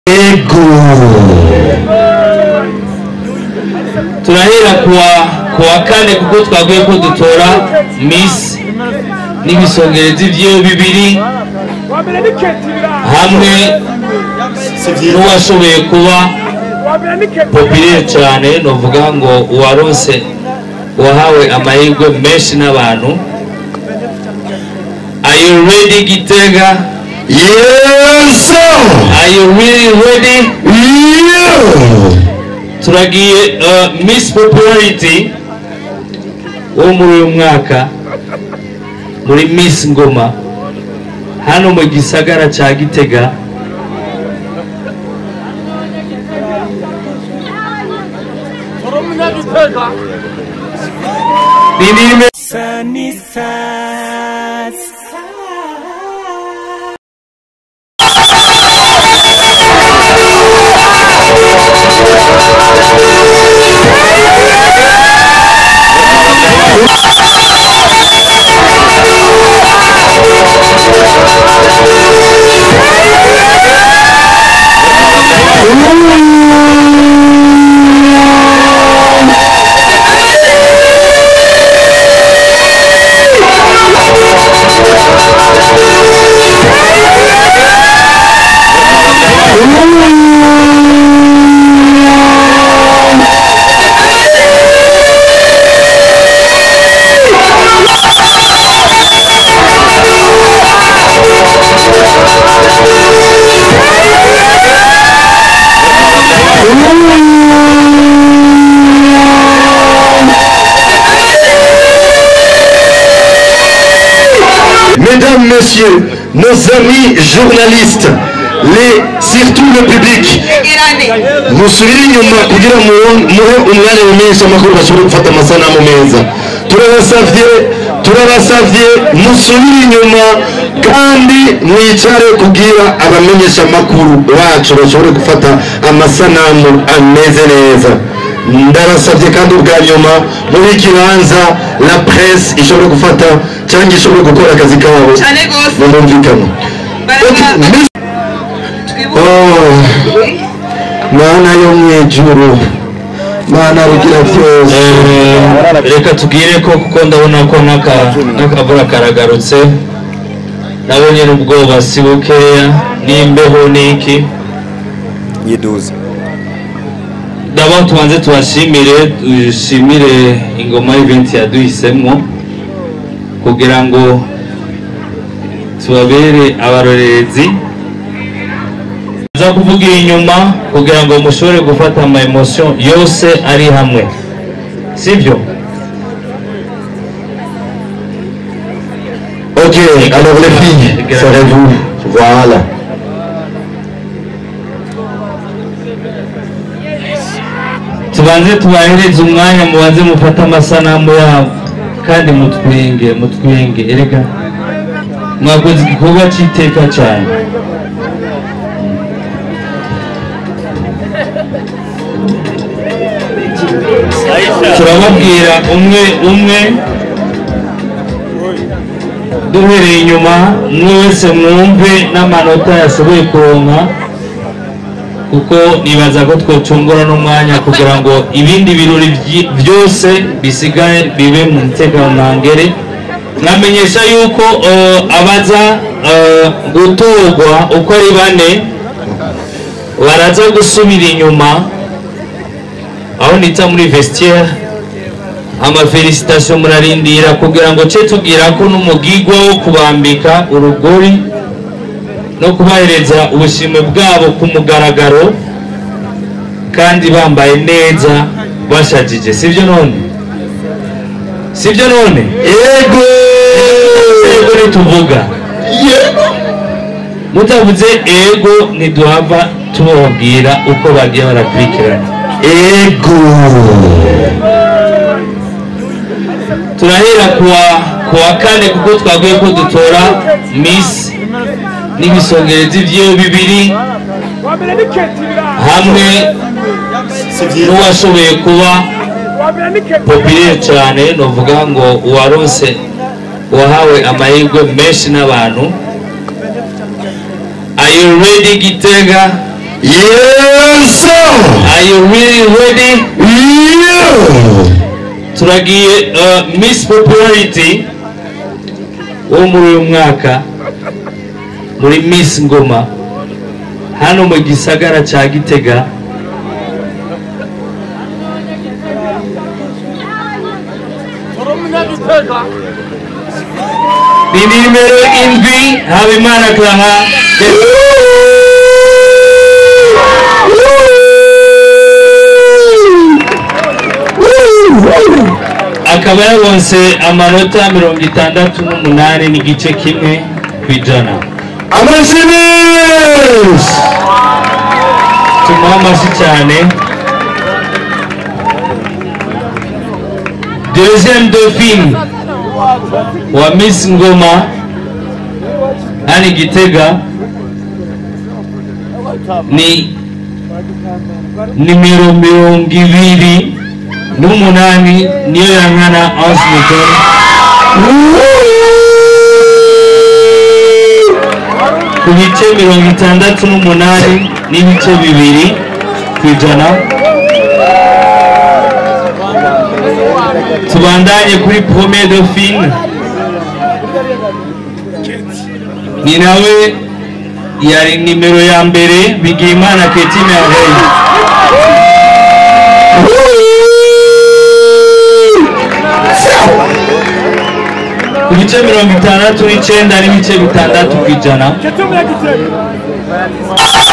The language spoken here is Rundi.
Ego. Turahera kuwa kane kuko twaguye ko dutora Miss n'ibisongerezi vyiwe bibiri hamwe n'uwashoboye kuba populaire cyane, novuga ngo uwaronse wahawe amahirwe menshi n'abantu. Are you ready, Gitega? Yes sir. Are you really ready? Yeah. Turagiye Miss Popularity wo muri uyu mwaka muri Miss Ngoma hano mu gisagara ca Gitega. Mesdames, Messieurs, nos amis journalistes, surtout le public, musubire inyuma kugira muhe umwanya mwinshi amakuru bashobore gufata amasanamu meza. Turabasavye musubire inyuma kandi mwicare kugira abamenyesha amakuru bacu bashobore gufata amasanamu ameze neza. Ndabasavye kandi ubwa nyuma muri kibanza la presse ishobora gufata cyangwa ishobora gukora akazi kabo mu bumvikano. Mana yo mwijuru, Mana rugira byose. Reka tugire ko kuko ndabona ko n'akavura karagarutse, nabonye n'ubwoba si bukeya n'imbeho n'iki yiduza. D'abord tubanze tubashimire, dushimire Ingoma Event yaduhisemo kugira ngo tubabere abarorerezi. Nza kuvugira inyuma kugira ngo mushobore gufata ama emotion yose ari hamwe, sivyo? Ok, alors les filles, serrez-vous, voilà. Tubanze tubahereze umwanya, mubanze mufate amasanamu yabo kandi mutwenge, mutwenge. Erega mwakoze igikorwa cy'iteka cyane. Turababwira umwe umwe duhereye inyuma, umwe wese mwumve n'amanota yashoboye kuronka, kuko nibaza ko twocungura n'umwanya kugira ngo ibindi birori byose bisigaye bibe mu mutekano ntangere. Nkamenyesha yuko abaza gutorwa uko ari bane baraza gusubira inyuma aho nita muri vestiaire. Ama felicitation murarindira kugira ngo ce tugira ko n'umugigwa wo kubambika urugori no kubahereza ubushimwe bwabo ku mugaragaro kandi bambaye neza bashajije, sivyo none? Sivyo none? Yego. Yego nituvuga. Yego. Mutavuze ego ntiduhava tubabwira uko bagiye barakurikirana. Ego. Turahera kuwa kane kuko twaguye ko dutora Miss n'ibisongerezi vyiwe bibiri hamwe n'uwashoboye kuba populaire cyane, novuga ngo uwaronse wahawe amahirwe menshi n'abantu. Are you ready, Gitega? Yes sir. Are you really ready? Yeah. Turagiye Miss Popularity wo muri uyu mwaka muri Miss Ngoma hano mu gisagara ca Gitega. Ni nimero 7 Habimana Clara. Akaba yaronse amanota 68.1%. Amashyi menshi. Tumuhe amashyi cyane. Deuxième dauphine wa Miss Ngoma hano i Gitega ni nimero 28 niyo yankana Anse Nicole. Ku bice 68.2%. Tubandanye kuri premier dauphine, ni nawe yari nimero ya mbere Bigimana Keti Merveille. Ku bice 69.6%.